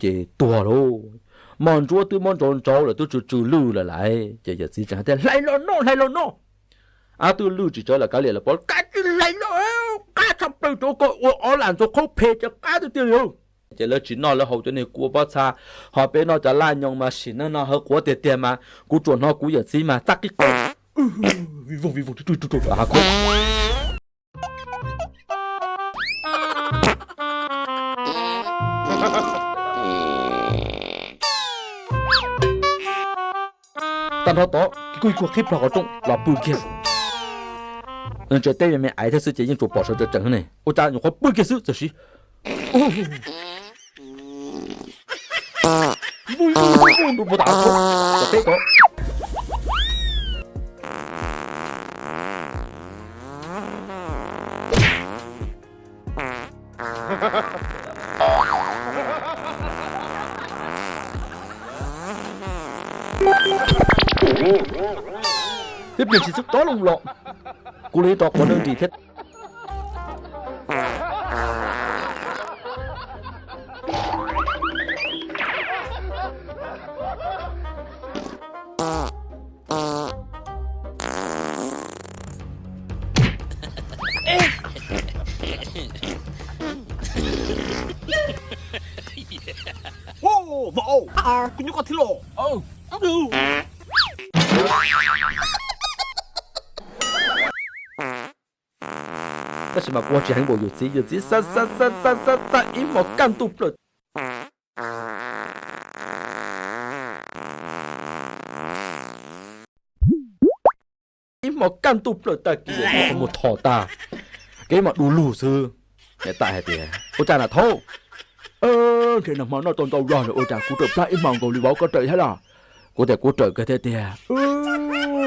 ces tuag lauj. Mos ntsuab twb muab ntsauv ntsauv lawm, twb tsw tsw lwj lawm lauj. Ces yawm txiv tseem hais tias, hlais los noj, hlais los noj. Ab, twb lwj tsis tsawg lawm, kav liam lawm, pov kav tsij hlais los, qab tshaj plaws, rau koj ua ob lam ntxuag qhaub phem ces qab tiag tiag li. Ces lawv tsis noj, lawv haus cov niag kua pob txha, ho peb noj cov laj nyoos mas sim neej no hawv quav tiag tiag mas kuv tsuas hnov kuv yawm txiv mas txaj qig qig, vij voog vij voog rau hav khaub. Tag nrho tod kuj ib kuag qhib plho qhov rooj los pw kiag. Tseem teb me me aiv thiab xwb ces yeej tsuas pom sawv tsees tsees ne, ua cas nyuam qhuav pw kiag xwb txawm siv. Twb pliag tsis xwb tob loo los, kuv los ib rov quav neeg ris thiab. Vauv, kuv nyob koj thiab los. Tab sis mas quaj tsis heev npaum yawm txiv, yawm txiv xa xa xa xa xa xa ib hmos kaj ntuj plaws. Ib hmos kaj ntuj plaws tag kis yawm txiv qhov muag tho tag, kev mas du lug xwb. Niam tais hais tias, ua cas na thaub? Ntshe nag hmo noj tau ntau zog lawm ua cas kuv raws plab ib hmos nkaus li vauv, koj raws thiab los? Kuv tias kuv raws kawg thiab tiag.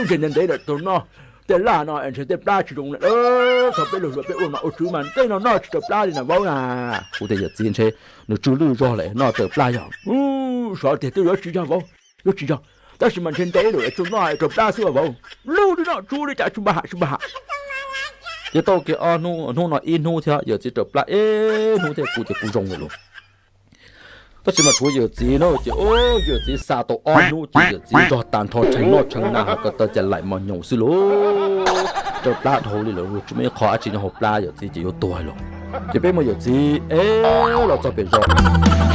Ntshe ntev ntev lawm tau noj tej laj no es ntshe tej plab tsis zoo lawm. Thaum peb lug hluas peb ua nom ua tswv mas tej no noj tsis raws plab li na vauv na. Kuv tias yawm txiv ntshe nws tsw lwj zog lawm noj raws plab yog. Xyov tiag, twb yuav tsis yog vauv, yuav tsis yog, tab sis mas ntshe ntev lawm es tsuas noj raws plab xwb vauv. Lub li no tsuas li cas tsis npaj ham tsis npaj ham. Ces tau kiag ob hnub, hnub no ib hnub thiab yawm txiv raws plab ib hnub thiab kuv ces kuv zoo lawm lauj. Tab sis mas tshuav yawm txiv na ces yawm txiv xa tau ob hnub ces yawm txiv nrog tag nrho tshee noj tshee na ho ko taw cas laim mos nyoos xwb lauj. Raws plab dhau li lawm, tsis muaj ib qho dab tsi nyob hauv plab, yawm txiv ces yuav tuag lauj. Ces peb muab yawm txiv ev los txog pem zos.